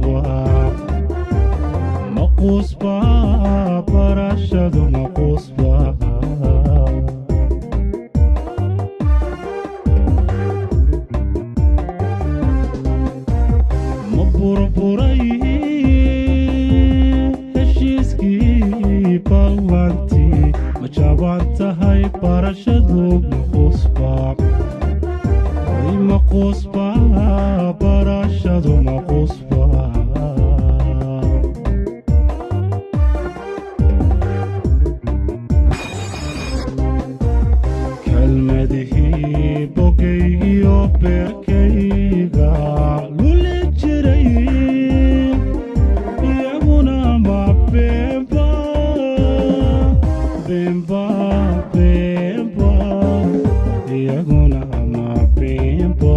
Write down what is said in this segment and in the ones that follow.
maqusba maqusba barashadu maqusba ma burburay heshiiskii ballantii ma jaban tahay barashadu maqusba maqusba barashadu maqusba kelmadihii bogaygiyo beerkayga luli jiray iyaguna ma beenba beenba beenba iyaguna ma beenba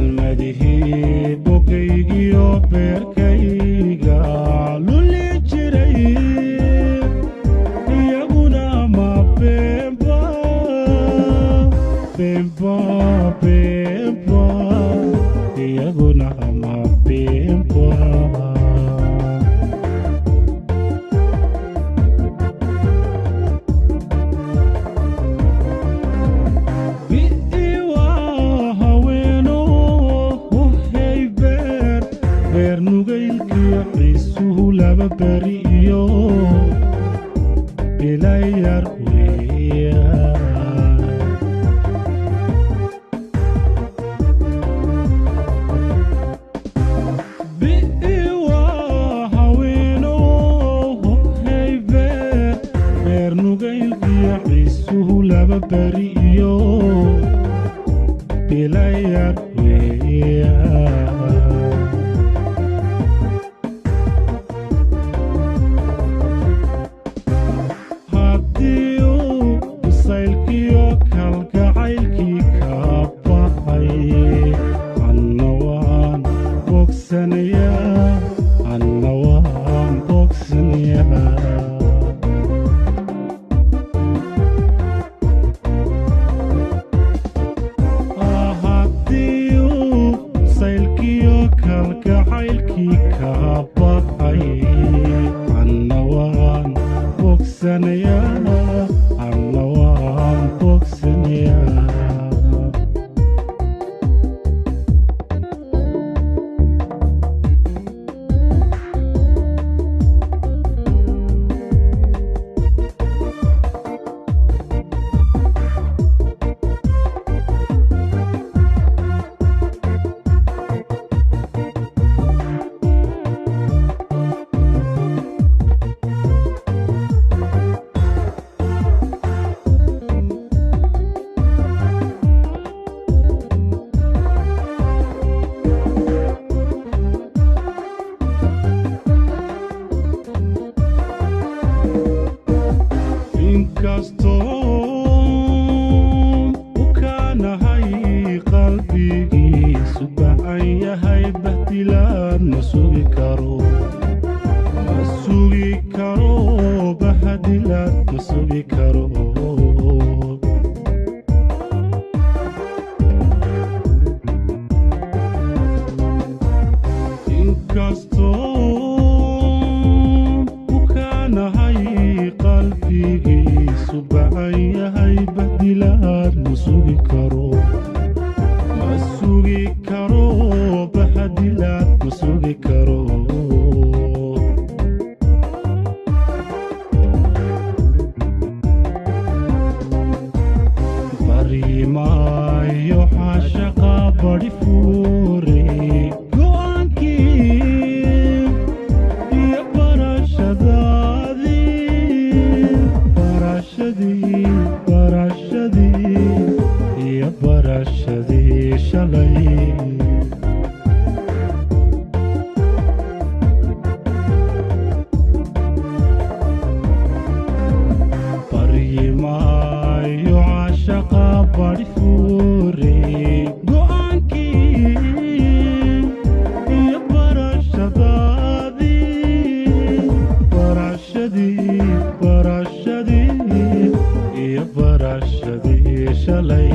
kelmadihii bogaygiyo beerkayga luli jiray iyaguna ma beenba beenba beenba iyaguna ma beenba isuhu laba beri iyo bilayar weya biiwa haweeno hey beer beer nugaylkiyo isuhu laba beri iyo bilayar weya kalgacaylkii ka baxay anna waan bogsanayaa anna waan bogsanayaa haddii uu saylkiyo kalgacaylkii ka baxay anna waan bogsanayaa anna waan bogsanayaa inkastoo u kaanahay qalbigiisu bacan yahay bahdilaad ma sugi karo ma sugi karo bahdilaad ma sugi karo inkastoo u kaanahay qalbigiisu bacan yahay bahdilaad ma sugi karo ma sugi karo bahdilaad ma sugi karo bariimaayo xaashaqa badi fuure go'aankii iyo barashadaadii barashadii barashadii iyo barashadii shalay baryimayo cashaqa badi fuure go'aankii iyo barashadaadii barashadii barashadii Barashadii shalay.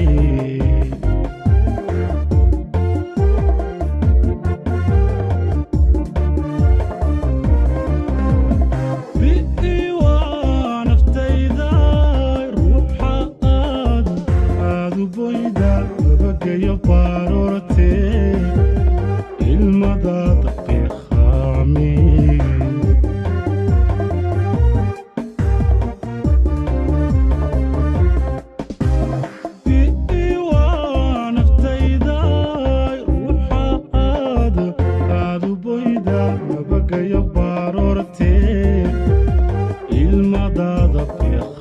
Bi'i waa naftayda, ruuxa aad aad u boyda, nabagayo baroortee, ilmadaada beekhaami. Bi'i waa naftayda, ruuxa aad aad u boyda, nabagayo baroortee, ilmadaada beekhaami.